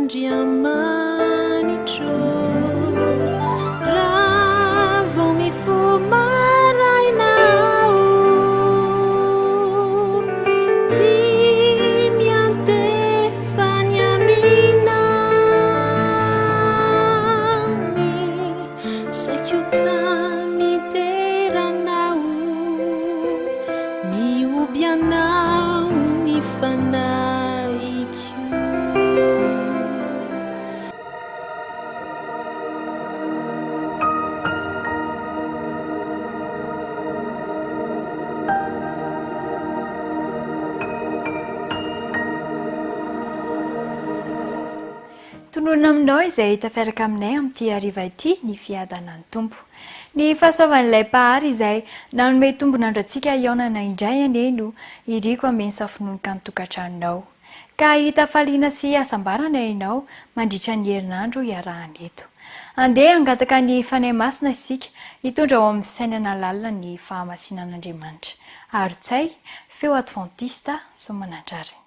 Andriamanitro Raha vao mifoha maraina aho Tsy miantefa ny aminao Ny saiko ka midera anao Mihoby anao ny fanahiko. Tononina aminao izay tafiaraka aminay amin'ity hariva ity ny fiadanan'ny Tompo. Ny fahasoavan'ilay Mpahary izay nanome tombon'andro antsika hihaonana indray anie no iriko hameno safononoka ny tokantranonao. Ka hahita hafaliana sy hasambarana ianao mandritra ny herinandro iarahana eto. Andeha hangataka ny Fanahy Masina isika hitondra ao amin'ny fisainana lalina ny fahamasinan'Andriamanitra. Arotsay, Feo Advantista Soamanandrariny.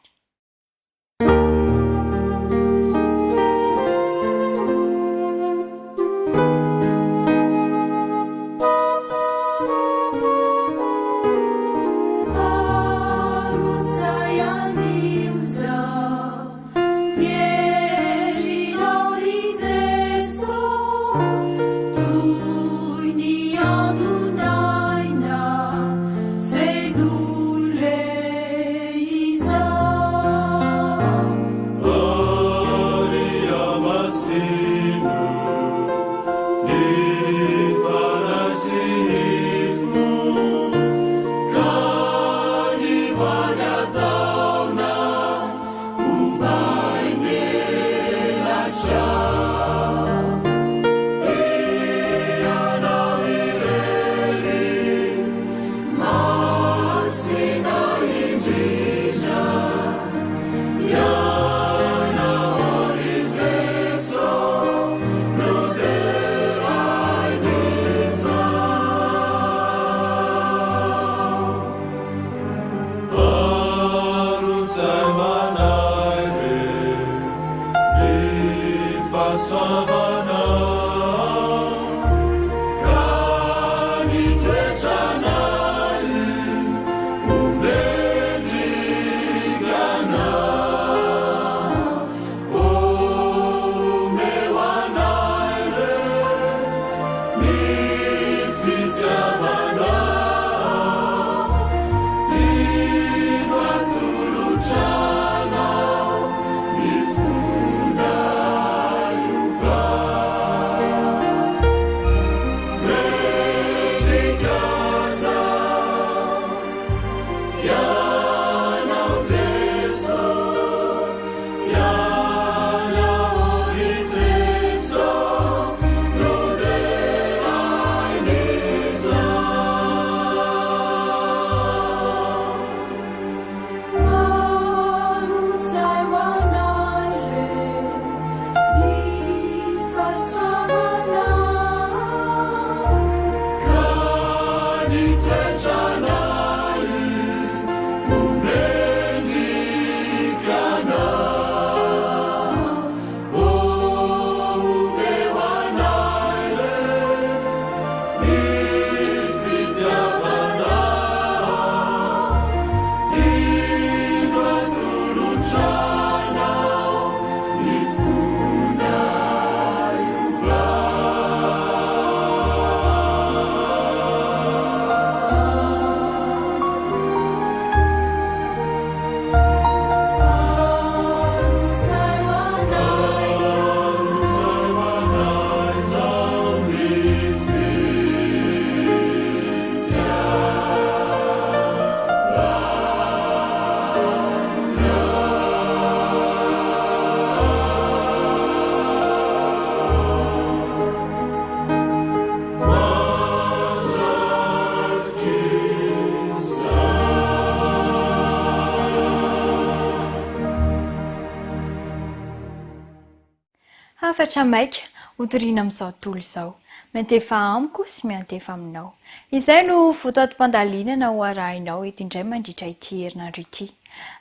Hafatra maika hotorina amin'izao tontolo izao. Miantefa amiko sy miantefa aminao. Izay no votoatim-pandalinana ho arahinao eto indray mandritra ity herinandro ity.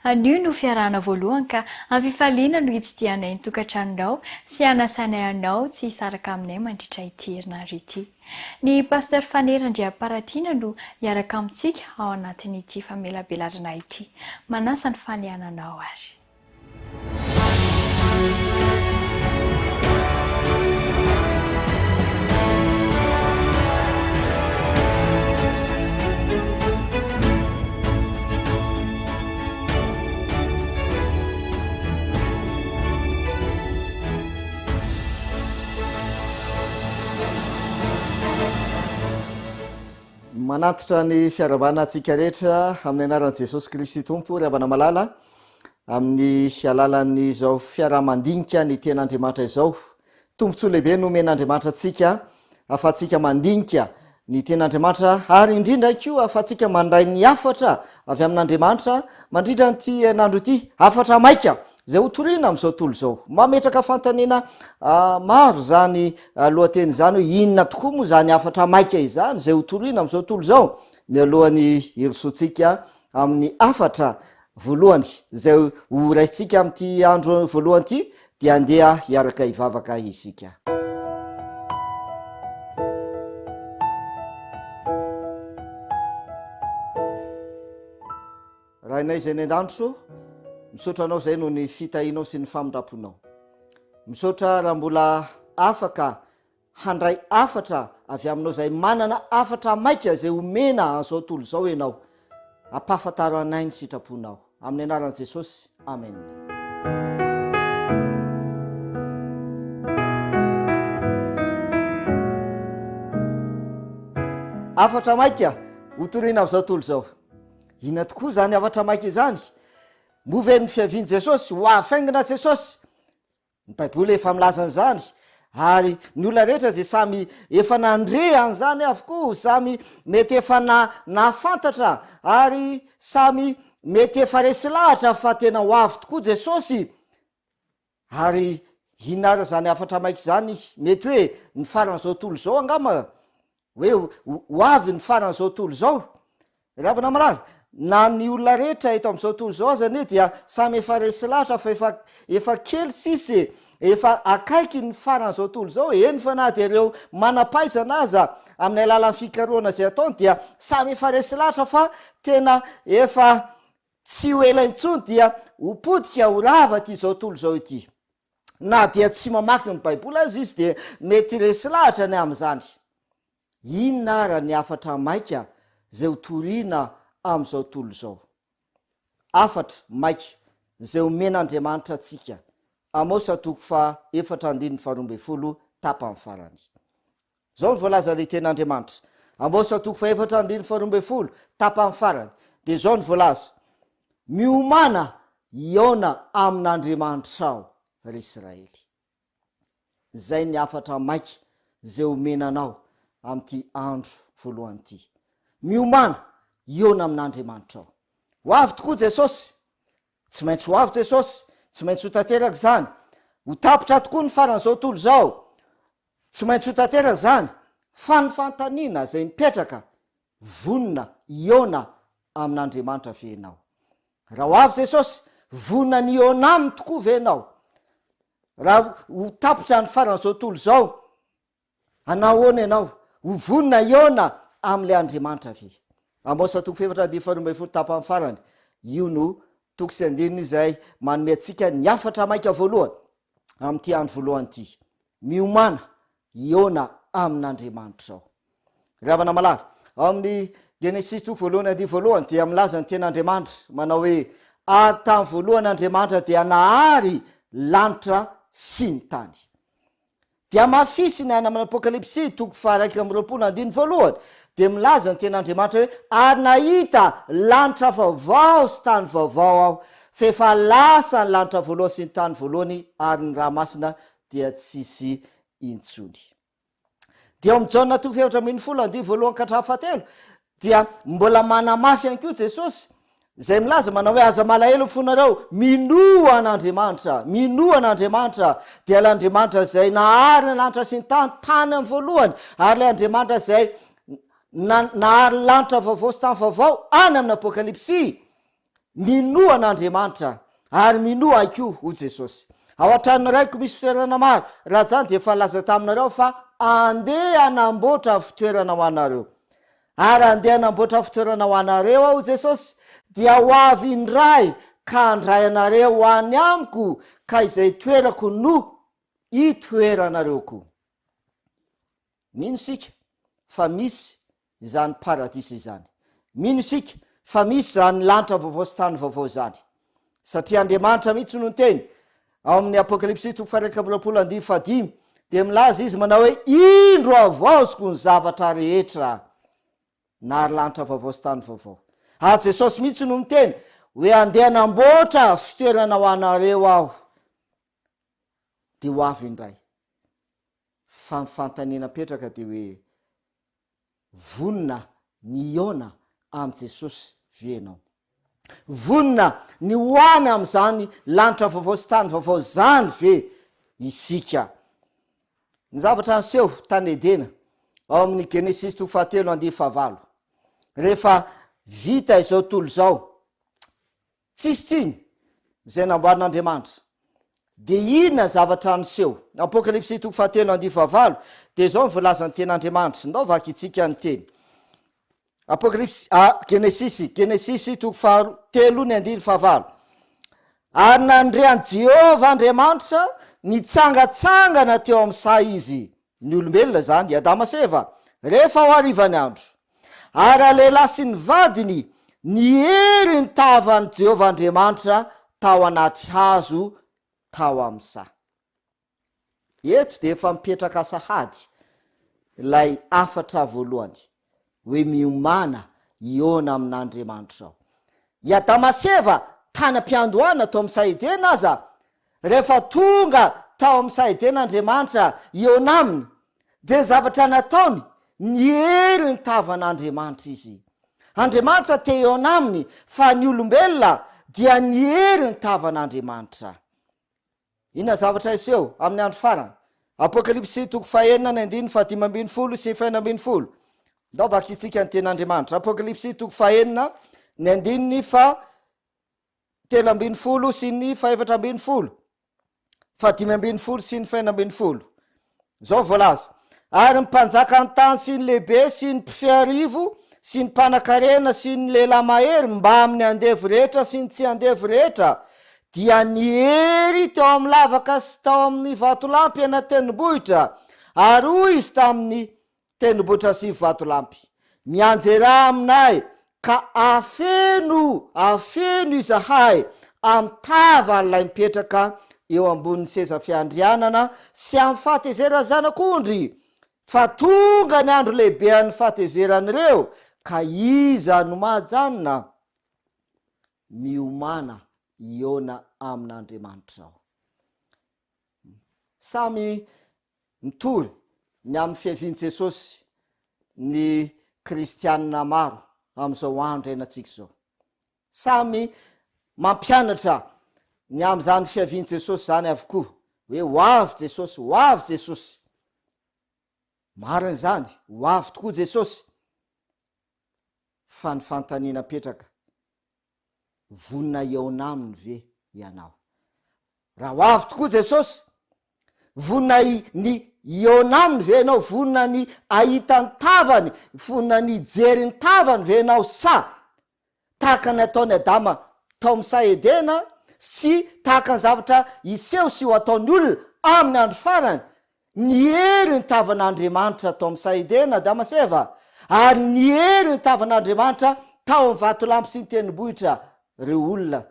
Anio no fiarahana voalohany ka am-pifaliana no hitsidihanay ny tokantranonao sy hanasanay anao tsy hisaraka aminay mandritra ity herinandro ity. Ny Pasteur Fanera Andriamparatiana no hiaraka amintsika ao anatin'ity famelabelarana ity. Manasa ny fanehananao ary. Manantitra ny fiarahabana antsika rehetra amin'ny anaran'i Jesosy Kristy Tompo ry havana malala amin'ny alalan'izao fiaraha-mandinika ny Tenin'Andriamanitra izao. Tombontsoa lehibe no omen'Andriamanitra antsika ahafahantsika mandinika ny Tenin'Andriamanitra ary indrindra koa ahafahantsika mandray ny hafatra avy amin'Andriamanitra mandritra an'ity herinandro ity. Hafatra maika izay hotorina amin'izao tontolo izao. Mametraka fanontaniana maro izany lohateny izany hoe inona tokoa moa izany hafatra maika izany izay hotorina amin'izao tontolo izao mialohan'ny hirosoantsika amin'ny hafatra voalohany izay ho raisintsika amin'ity andro voalohany ity dia andeha hiaraka hivavaka isika. Rainay izay any an-danitra ô, misaotra Anao izay noho ny fitahianao sy ny famindram-ponao. Misaotra raha mbola afaka handray hafatra avy aminao izay manana hafatra maika izay omena an'izao tontolo izao Ianao. Ampahafantaro anay ny sitraponao. Amin'ny anaran'i Jesosy, amena. Hafatra maika hotorina amin'izao tontolo izao. Inona tokoa izany hafatra maika izany? Moa ve ny fiavian'i Jesosy ho avy faingana Jesosy? Ny Baiboly efa milaza an'izany, ary ny olona rehetra dia samy efa nandre an'izany avokoa, samy mety efa na, nahafantatra, ary samy mety efa resy lahatra fa tena ho avy tokoa Jesosy. Ary inona ary izany hafatra maika izany? Mety hoe ny faran'izao tontolo izao angamba, hoe ho avy ny faran'izao tontolo izao. Ry havana malala, na ny olona rehetra eto amin'izao tontolo izao aza anie dia samy efa resy lahatra fa efa efa kely sisa e, efa akaiky ny faran'izao tontolo izao e, eny fa na dia ireo manam-pahaizana aza amin'ny alalan'ny fikarohana izay ataony dia samy efa resy lahatra fa tena efa tsy ho ela intsony dia ho potika, ho rava ity izao tontolo izao ity. Na dia tsy mamaky ny Baiboly aza izy dia mety resy lahatra ny amin'izany. Inona ara ny hafatra maika izay ho torina amin'izao tontolo izao? Hafatra maika izay omen'Andriamanitra antsika, Amosa toko faha efatra andininy faharoa ambinifolo tapany farany. Izao no voalazan'ilay Tenin'Andriamanitra, Amosa toko fahefatra andininy faharoa ambinifolo tapany farany, dia izao no voalaza, Miomàna hihaona amin'Andriamanitrao, ry Israely. Izay ny hafatra maika izay omena anao amin'ity andro voalohany ity. Miomàna hihaona amin'Andriamanitrao. Ho avy tokoa Jesosy. Tsy maintsy ho avy Jesosy. Tsy maintsy ho tanteraka izany. Ho tapitra tokoa ny faran'izao tontolo izao. Tsy maintsy ho tanteraka izany. Fa ny fanontaniana izay mipetraka, vonona hihaona amin'Andriamanitra ve ianao? Raha ho avy Jesosy, vonona ny hihaona Aminy tokoa ve ianao? Raha ho tapitra ny faran'izao tontolo izao, hanao ahoana ianao? Ho vonona hihaona amin'ilay Andriamanitra ve? Amosa toko fahefatra andininy faharoa ambinifolo tapany farany, io no toko sy andininy izay manome antsika ny hafatra maika voalohany amin'ity andro voalohany ity. Miomàna hihaona amin'Andriamanitrao. Ry havana malala, ao amin'ny Genesisy toko voalohany andiany voalohany dia milaza ny tenin'Andriamanitra manao hoe, Ary tamin'ny voalohany Andriamanitra dia nahary lanitra sy ny tany. Dia hamafisiny any amin'ny Apokalypsy toko faha-21 andininy voalohany dia milaza ny tenin'Andriamanitra hoe, Ary nahita lanitra vaovao sy tany vaovao aho, fa efa lasa ny lanitra voalohany sy ny tany voalohany ary ny ranomasina dia tsisy intsony. Dia ao amin'ny Jaona toko fahefatra ambinifolo andiany voalohany ka hatramin'ny fahatelo dia mbola manamafy ihany koa Jesosy izay milaza manao hoe aza malahelo ny fonareo, minoa an'Andriamanitra, minoa an'Andriamanitra, dia ilay Andriamanitra izay nahary ny lanitra sy ny tany tany amin'ny voalohany, ary ilay Andriamanitra izay nahary lanitra vaovao sy tany vaovao any amin'ny Apokalypsy. Minoa an'Andriamanitra ary minoa ahy koa, hoy Jesosy. Ao an-tranon'ny Raiko misy fitoerana maro, raha izany dia efa nilaza taminareo fa andeha hanamboatra fitoerana ho anareo. Ary andeha hanamboatra fitoerana ho anareo aho, hoy Jesosy, dia ho avy indray ka handray anareo ho any amiko, ka izay toerako no hitoeranareo koa. Mino isika fa misy izany paradisa izany. Mino isika fa misy izany lanitra vaovao sy tany vaovao izany. Satria Andriamanitra mihitsy no niteny, ao amin'ny Apokalypsy toko faha-21 andininy fahadimy, dia milaza izy manao hoe, Indro havaoziko ny zavatra rehetra, nary lanitra vaovao sy tany vaovao. Ary Jesosy mihitsy no niteny hoe, Andeha hanamboatra fitoerana ho anareo Aho, dia ho avy indray. Fa ny fanontaniana apetraka dia hoe, Vonona ny hihaona amin'i Jesosy ve ianao? Vonona ny ho any amin'izany lanitra vaovao sy tany vaovao izany ve isika? Ny zavatra niseho tany Edena, ao amin'ny Genesisy toko fahatelo andihy fahavalo, rehefa vita izao tontolo izao, Tsisy tsiny izay namboarin'Andriamanitra. Dia inona ny zavatra niseho? Apokalypsy toko fahatelo andihy fahavalo, dia izao ny voalazan'ny tenin'Andriamanitra. Ndao vakintsika ny teny. Apokalypsy, ah, Genesisy, Genesisy toko fahatelo ny andiny fahavalo. Ary nandre an'i Jehovah Andriamanitra nitsangatsangana teo amin'ny saha izy. Ny olombelona izany, i Adama sy Eva, rehefa ho hariva ny andro. Ary ralehilahy sy ny vadiny niery ny tavan'i Jehovah Andriamanitra tao anaty hazo tao amin'ny saha. Eto dia efa mipetraka sahady ilay hafatra voalohany hoe miomàna hihaona amin'Andriamanitrao. I Adama sy Eva tany am-piandohana tao amin'ny saha Edena aza, rehefa tonga tao amin'ny saha Edena Andriamanitra hihaona aminy, dia ny zavatra nataony, niery ny tavan'Andriamanitra izy. Andriamanitra te hihaona aminy, fa ny olombelona dia niery ny tavan'Andriamanitra. Inona zavatra hiseho amin'ny andro farany? Apokalypsy toko fahenina ny andininy fahadimy ambin'ny folo sy fahenina ambin'ny folo. Ndao vakintsika ny tenin'Andriamanitra. Apokalypsy toko fahenina ny andininy fahatelo ambin'ny folo sy ny fahefatra ambin'ny folo. Fahadimy ambin'ny folo sy ny fahenina ambin'ny folo. Izao ny voalaza, Ary ny mpanjaka an-tany sy ny lehibe sy ny mpifiarivo sy ny mpanankarena sy ny lehilahy mahery mbamin'ny andevo rehetra sy ny tsy andevo rehetra dia niery teo amin'ny lavaka sy tao amin'ny vatolampy eny an-tendrombohitra, ary hoy izy tamin'ny tendrombohitra sy vatolampy, Mianjerà aminay, ka afeno, afeno izahay amin'ny tavan'ilay mipetraka eo ambonin'ny seza fiandrianana sy amin'ny fahatezeran'ny Zanak'ondry, fa tonga ny andro lehibean'ny fahatezeran'ireo, ka iza no mahajanona? Miomàna hihaona amin'Andriamanitrao. Samy mitory ny amin'ny fiavian'i Jesosy ny kristianina maro amin'izao andro iainantsika izao. Samy mampianatra ny amin'izany fiavian'i Jesosy izany avokoa, hoe ho avy Jesosy, ho avy Jesosy. Marina izany, ho avy tokoa Jesosy. Fa ny fanontaniana apetraka, Vonona hihaona aminy ve ianao? Raha ho avy tokoa Jesosy, vonona ny hihaona aminy ve ianao? Vonona ny hahita ny tavany, vonona ny hijery ny tavany ve ianao? Sa tahaka ny ataon'i Adama tao amin'ny saha Edena sy tahaka ny zavatra hiseho sy ho ataon'ny olona amin'ny andro farany, Niery ny tavan'Andriamanitra tao amin'ny saha Edena, Adama sy Eva, ary niery ny tavan'Andriamanitra tao amin'ny vatolampy sy ny tendrombohitra ireo olona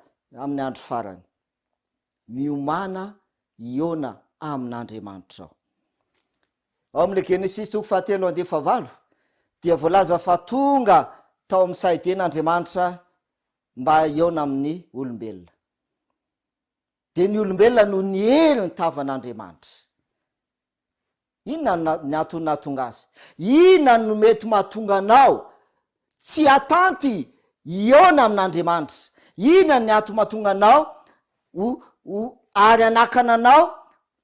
amin'ny andro farany. Miomàna hihaona amin'Andriamanitrao. Ao amin'ilay Genesisy toko fahatelo andiany fahavalo dia voalaza fa tonga tao amin'ny saha Edena Andriamanitra mba hihaona amin'ny olombelona. Dia ny olombelona no niery ny tavan'Andriamanitra. Inona no ny antony nahatonga azy? Inona no mety mahatonga anao tsy hatanty hihaona amin'Andriamanitra? Inona ny antony mahatonga anao ho, ho, ary hanakana anao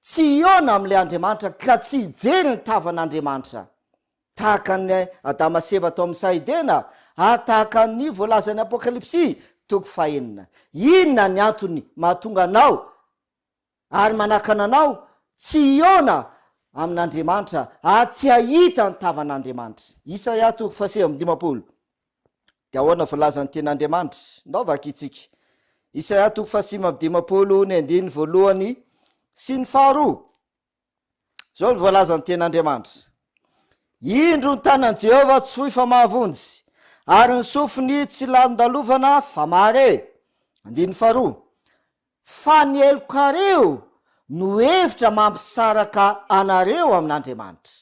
tsy hihaona amin'ilay Andriamanitra ka tsy hijery ny tavan'Andriamanitra? Tahaka an'i Adama sy Eva tao amin'ny saha Edena, ary tahaka ny voalazan'ny Apokalypsy, toko fahenina. Inona ny antony mahatonga anao ary manakana anao tsy hihaona amin'Andriamanitra ary tsy hahita ny tavan'Andriamanitra? Isaia toko fahasivy amby dimampolo. Dia ahoana voalazan'ny tenin'Andriamanitra? Ndao vakintsika. Isaia toko fahasivy amby dimampolo ny andininy voalohany sy ny faharoa. Izao no voalazan'ny tenin'Andriamanitra, Indro ny tanan'i Jehovah tsy fohy fa mahavonjy, ary ny sofiny tsy lalondalovana fa mahare. Andininy faharoa, Fa ny helokareo no hevitra mampisaraka anareo amin'Andriamanitra,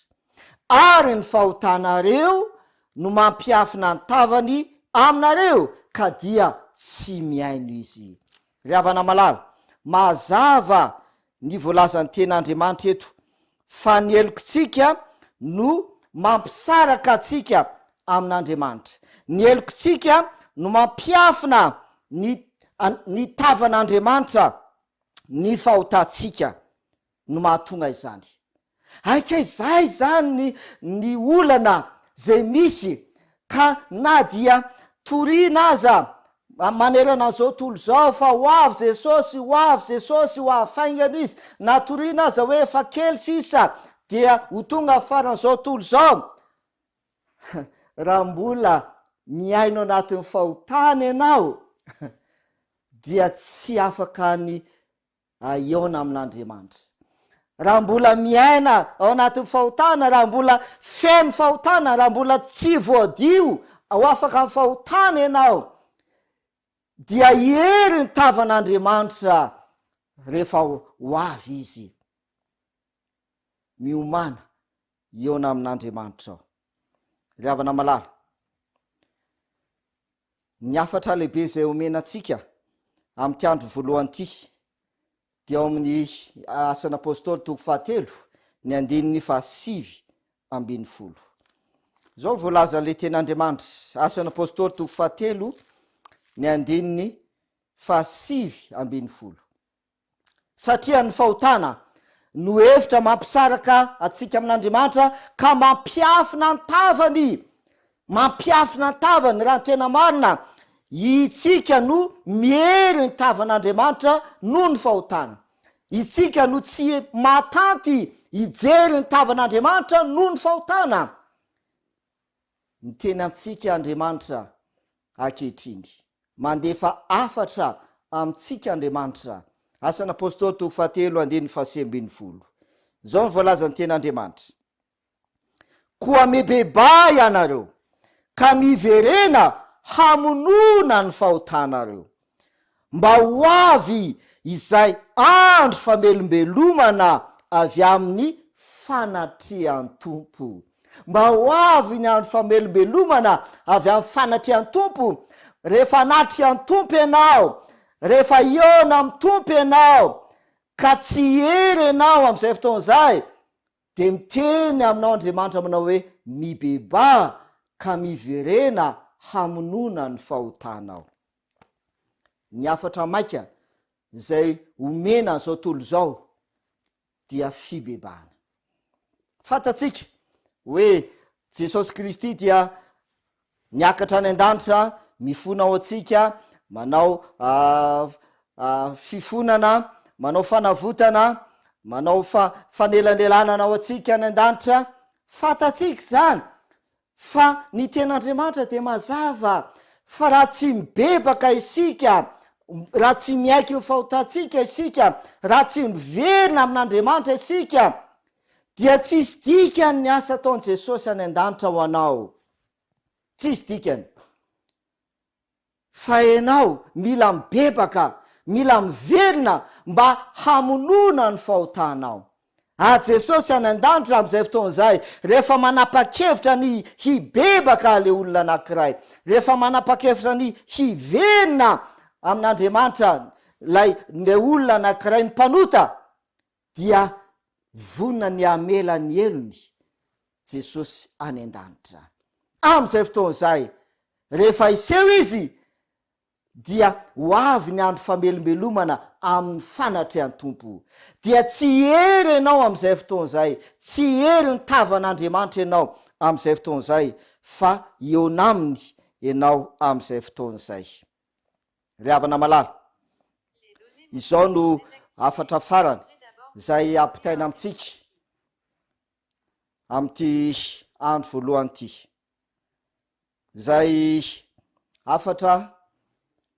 ary ny fahotanareo no mampiafina ny tavany aminareo, ka dia tsy mihaino Izy. Ry havana malala, mazava ny voalazan'ny Tenin'Andriamanitra eto fa ny helokintsika no mampisaraka antsika amin'Andriamanitra. Ny helokintsika no mampiafina ny ny tavan'Andriamanitra, ny fahotantsika no mahatonga izany. Hay kay zay zany ny ny olana zay misy ka na dia torina aza manerana an'izao tontolo izao fa ho avy Jesosy, ho avy Jesosy, ho avy faingana Izy, na torina aza hoe efa kely sisa dia ho tonga faran'izao tontolo izao, raha mbola miaino anatin'ny fahotana ianao dia tsy afaka ny hihaona amin'Andriamanitra. Raha mbola miaina ao anatin'ny fahotana, raha mbola feno fahotana, raha mbola tsy voadio ho afaka amin'ny fahotana ianao, dia hiery ny tavan'Andriamanitra rehefa ho avy Izy. Miomàna hihaona amin'Andriamanitra ao. Ry havana malala, Ny hafatra lehibe izay omena antsika amin'ity andro voalohany ity dia ao amin'ny Asan'ny Apôstôly toko fahatelo ny andininy fahasivy ambin'ny folo. Izao no voalazan'ilay tenin'Andriamanitra, Asan'ny Apôstôly toko fahatelo ny andininy fahasivy ambin'ny folo. Satria ny fahotana no hevitra mampisaraka antsika amin'Andriamanitra ka mampiafina ny tavany, mampiafina ny tavany, raha ny tena marina, itsika no miery ny tavan'Andriamanitra noho ny fahotana. Itsika no tsy mahatanty hijery ny tavan'Andriamanitra noho ny fahotana. Miteny antsika Andriamanitra ankehitriny. Mandefa hafatra amintsika Andriamanitra. Asan'ny Apostoly toko fahatelo andininy fahasivy ambin'ny folo. Izao no voalazan'ny Tenin'Andriamanitra, Koa mibebaha ianareo, ka miverena hamonoana ny fahotanareo, mba ho avy izay andro famelombelomana avy amin'ny fanatrehan'ny Tompo. Mba ho avy ny andro famelombelomana avy amin'ny fanatrehan'ny Tompo. Rehefa hanatrika ny Tompo ianao, rehefa hihaona amin'ny Tompo ianao, ka tsy hiery ianao amin'izay fotoana izay, Dia miteny aminao Andriamanitra manao hoe, Mibebaha ka miverena hamonoana ny fahotanao. Ny hafatra maika izay omena an'izao tontolo izao dia fibebahana. Fantatsika hoe Jesosy Kristy dia Miakatra any an-danitra, mifona ho antsika, manao fifonana, manao fanavotana, manao fa- fanelanelanana ho antsika any an-danitra. Fantatsika izany fa ny Tenin'Andriamanitra dia mazava fa raha tsy mibebaka isika, raha tsy miaiky ny fahotantsika isika, raha tsy miverina amin'Andriamanitra isika, dia tsisy dikany ny asa ataon'i Jesosy any an-danitra ho anao. Tsisy dikany. Fa ianao mila mibebaka, mila miverina mba hamonoana ny fahotanao. Ary Jesosy any an-danitra amin'izay fotoana izay, rehefa manapa-kevitra ny hibebaka ilay olona anankiray, rehefa manapa-kevitra ny hiverina amin'Andriamanitra ilay ilay olona anankiray, ny mpanota, dia vonona ny hamela ny helony Jesosy any an-danitra. Amin'izay fotoana izay, rehefa hiseho Izy, dia ho avy ny andro famelombelomana amin'ny fanatrehan'ny Tompo. Dia tsy hiery ianao amin'izay fotoana izay, tsy hiery ny tavan'Andriamanitra ianao amin'izay fotoana izay, fa hihaona Aminy ianao amin'izay fotoana izay. Ry havana malala, izao no hafatra farany izay ampitaina amintsika amin'ity andro voalohany ity. Izay hafatra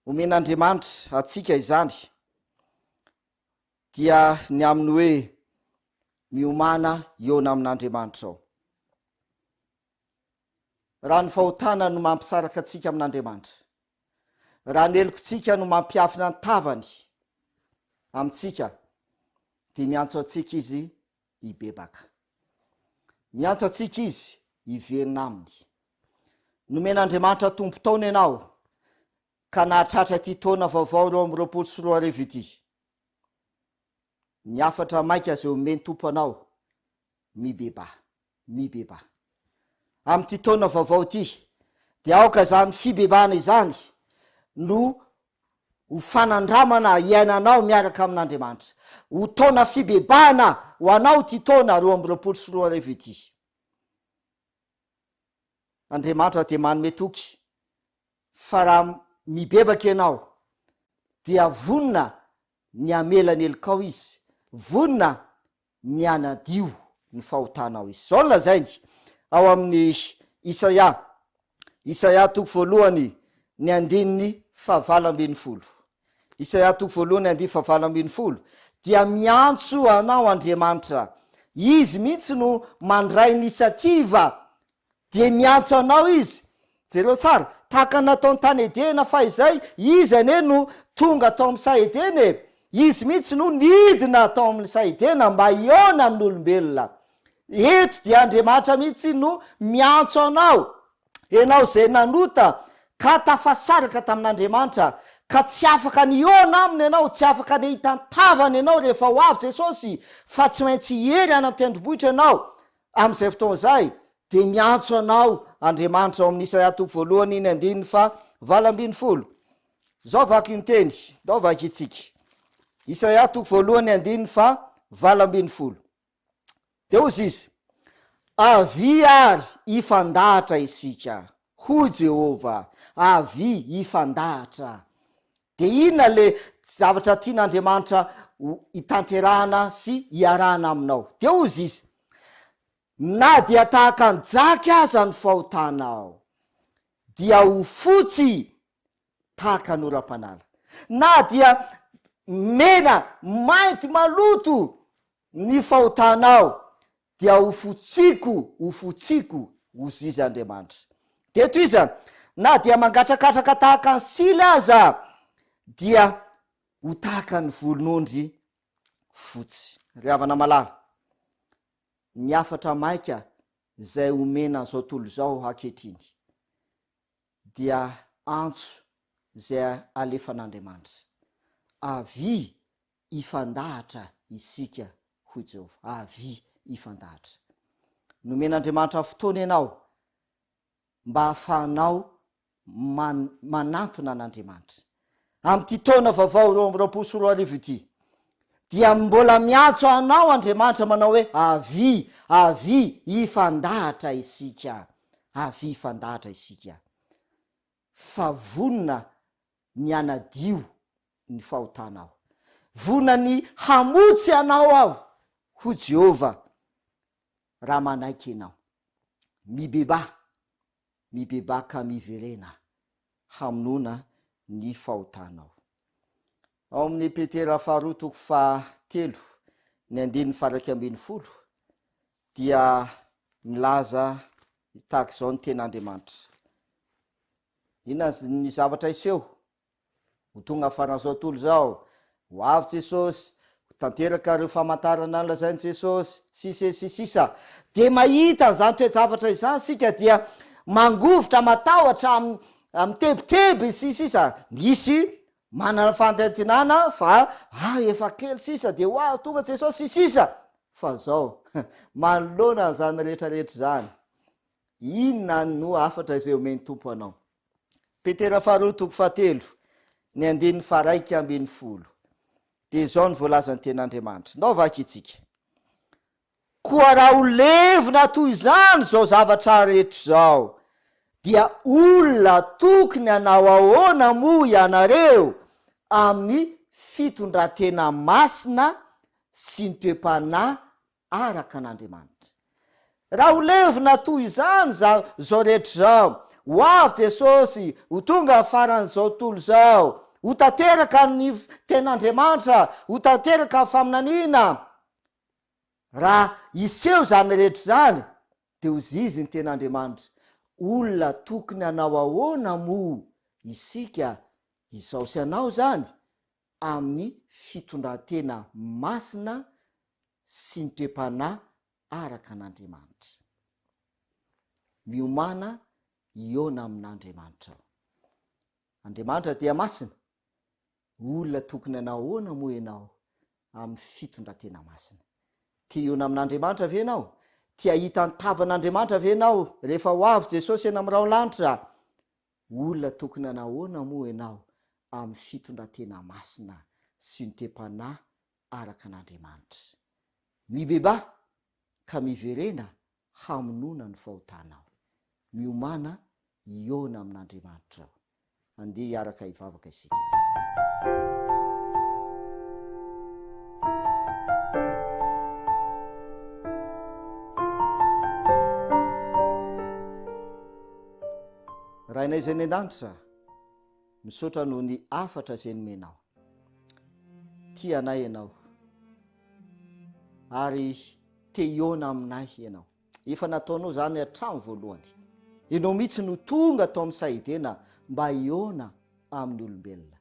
omen'Andriamanitra antsika izany dia ny amin'ny hoe miomàna hihaona amin'Andriamanitra ao. Raha ny fahotana no mampisaraka antsika amin'Andriamanitra, raha ny helokontsika no mampiafina ny tavany amintsika, dia miantso antsika Izy hibebaka. Miantso antsika Izy hiverina Aminy. Nomen'Andriamanitra tombon-taona ianao ka nahatratra ity taona vaovao 2022 ity. Ny hafatra maika izay omen'ny Tompo anao, mibebaha, mibebaha. Amin'ity taona vaovao ity, dia aoka izany fibebahana izany no ho fanandramana hiainanao miaraka amin'Andriamanitra. Ho taona fibebahana ho anao ity taona 2022 ity. Andriamanitra dia manome toky fa raha mibebaka ianao dia vonona ny hamela ny helokao Izy, vonona ny hanadio ny fahotanao Izy. Izao no lazainy ao amin'ny Isaia, Isaia toko voalohany ny andininy fahavalo ambin'ny folo. Isaia toko voalohany andininy fahavalo ambin'ny folo dia miantso anao Andriamanitra. Izy mihitsy no mandray initiative Dia miantso anao Izy. Jereo tsara, tahaka ny nataony tany Edena fahizay, Izy anie no tonga tao amin'ny saha Edena e! Izy mihitsy no nidina tao amin'ny saha Edena mba hihaona amin'ny olombelona. Eto dia Andriamanitra mihitsy no miantso anao, ianao izay nanota ka tafasaraka tamin'Andriamanitra, ka tsy afaka ny hihaona Aminy ianao, tsy afaka ny hahita ny tavany ianao rehefa ho avy Jesosy, fa tsy maintsy hiery any amin'ny tendrombohitra ianao. Amin'izay fotoana izay, dia miantso anao Andriamanitra ao amin'ny Isaia toko voalohany ny andininy faha 18. Izao vaky ny teny, ndao vakintsika. Isaia toko voalohany andininy faha 18. Dia hozy izy, Avia ary hifandahatra isika, hoy Jehovah, avia hifandahatra. Dia inona le zavatra tian'Andriamanitra ho hitanterahana sy hiarahana aminao? Dia hozy izy, Na dia tahaka ny jaky aza ny fahotanao, dia ho fotsy tahaka ny oram-panala. Na dia mena, mainty, maloto ny fahotanao, dia ho fotsiko, ho fotsiko, hozy izy Andriamanitra. Dia eto izy, na dia mangatrakatraka tahaka ny sily aza, dia ho tahaka ny volon'ondry fotsy. Ry havana malala, ny hafatra maika izay omena an'izao tontolo izao ankehitriny dia antso izay alefan'Andriamanitra. Avia hifandahatra isika, hoy Jehovah. Avia hifandahatra. Nomen'Andriamanitra fotoana ianao mba hahafahanao man, manantona an'Andriamanitra. Amin'ity taona vaovao 2022 ity, dia mbola miantso anao Andriamanitra manao hoe, Avia, avia hifandahatra isika. Avia hifandahatra isika. Fa vonona ny hanadio ny fahotanao. Vonona ny hamotsy anao Aho, hoy Jehovah, raha manaiky ianao. Mibebaha, mibebaha ka miverena hamonoana ny fahotanao. Ao amin'ny Petera faharoa toko fahatelo ny andininy faha-11 dia milaza tahaka izao ny tenin'Andriamanitra. Inona ny zavatra hiseho? Ho tonga faran'izao tontolo izao, ho avy Jesosy, ho tanteraka ireo famantarana nolazain'i Jesosy, sy sy sy sisa. Dia mahita an'izany toe-javatra izany isika dia mangovitra, matahotra, mitebiteby sy sisa. Misy manana fanantenana fa ah efa kely sisa dia ho avy tonga Jesosy sy sisa. Fa zao, manoloana an'izany rehetra rehetra izany, Inona no hafatra izay omen'ny Tompo anao? Petera faharoa toko fahatelo, ny andininy faharaika ambin'ny folo. Dia izao no voalazan'ny Tenin'Andriamanitra. Ndao vakintsika. Koa raha ho levona toy izany izao zavatra rehetra izao, Dia olona tokony hanao ahoana moa ianareo amin'ny fitondran-tena masina sy ny toe-panahy araka an'Andriamanitra? Raha ho levona toy izany izao rehetra izao, ho avy Jesosy, ho tonga ny faran'izao tontolo izao, ho tanteraka ny Tenin'Andriamanitra, ho tanteraka ny faminaniana. Raha hiseho izany rehetra izany, dia ho zizy ny Tenin'Andriamanitra. Olona tokony hanao ahoana moa isika izao sy anao izany amin'ny fitondran-tena masina sy ny toe-panahy araka an'Andriamanitra? Miomàna hihaona amin'Andriamanitrao. Andriamanitra dia masina, Olona tokony hanao ahoana moa ianao amin'ny fitondran-tena masina? Te hihaona amin'Andriamanitra ve ianao? Te hahita ny tavan'Andriamanitra ve ianao rehefa ho avy Jesosy eny amin'ny rahon-lanitra? Olona tokony hanao ahoana moa ianao amin'ny fitondran-tena masina sy ny toe-panahy araka an'Andriamanitra? Mibebaha ka miverena hamonoana ny fahotanao. Miomàna hihaona amin'Andriamanitrao. Andeha hiaraka hivavaka isika. Rainay izay any an-danitra, misaotra noho ny hafatra izay nomenao. Tia anay ianao ary te hihaona aminay ianao. Efa nataonao izany hatramin'ny voalohany. Ianao mihitsy no tonga tao amin'ny saha Edena mba hihaona amin'ny olombelona.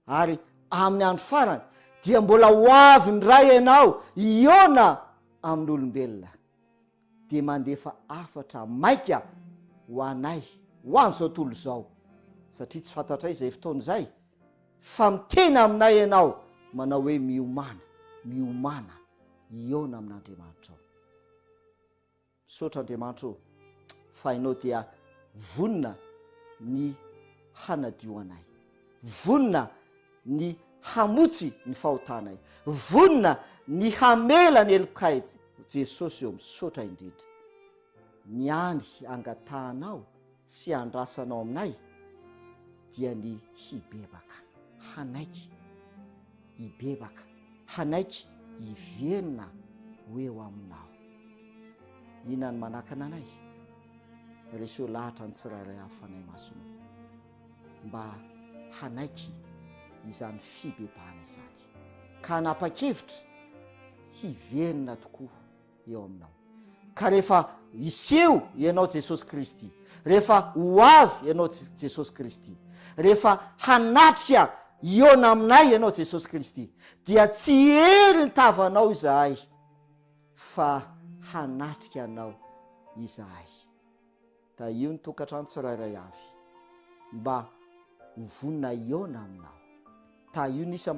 Ary amin'ny andro farany dia mbola ho avy indray ianao hihaona amin'ny olombelona. Dia mandefa hafatra maika ho anay, ho an'izao tontolo izao, satria tsy fantatray izay fotoana izay, fa miteny aminay ianao manao hoe miomàna, miomàna hihaona amin'Andriamanitrao. Misaotra Andriamanitra ô, fa Ianao dia vonona ny hanadio anay, vonona ny hamotsy ny fahotanay, vonona ny hamela ny helokay Jesosy ô, misaotra indrindra. Ny any angatahanao sy andrasanao aminay dia ny hibebaka, hanaiky hibebaka, hanaiky hiverina ho eo aminao. Inona ny manakana anay? Reseo lahatra ny tsirairay avy Fanahy Masinao mba hanaiky izany fibebahana izany ka hanapa-kevitra hiverina tokoa eo aminao. Ka rehefa hiseho ianao Jesosy Kristy, rehefa ho avy ianao Jesosy Kristy, rehefa hanatrika hihaona aminay ianao Jesosy Kristy, dia tsy hiery ny tavanao izahay fa hanatrika anao izahay. Tahio ny tokantrano tsirairay avy mba ho vonona hihaona aminao. Tahio ny isam-.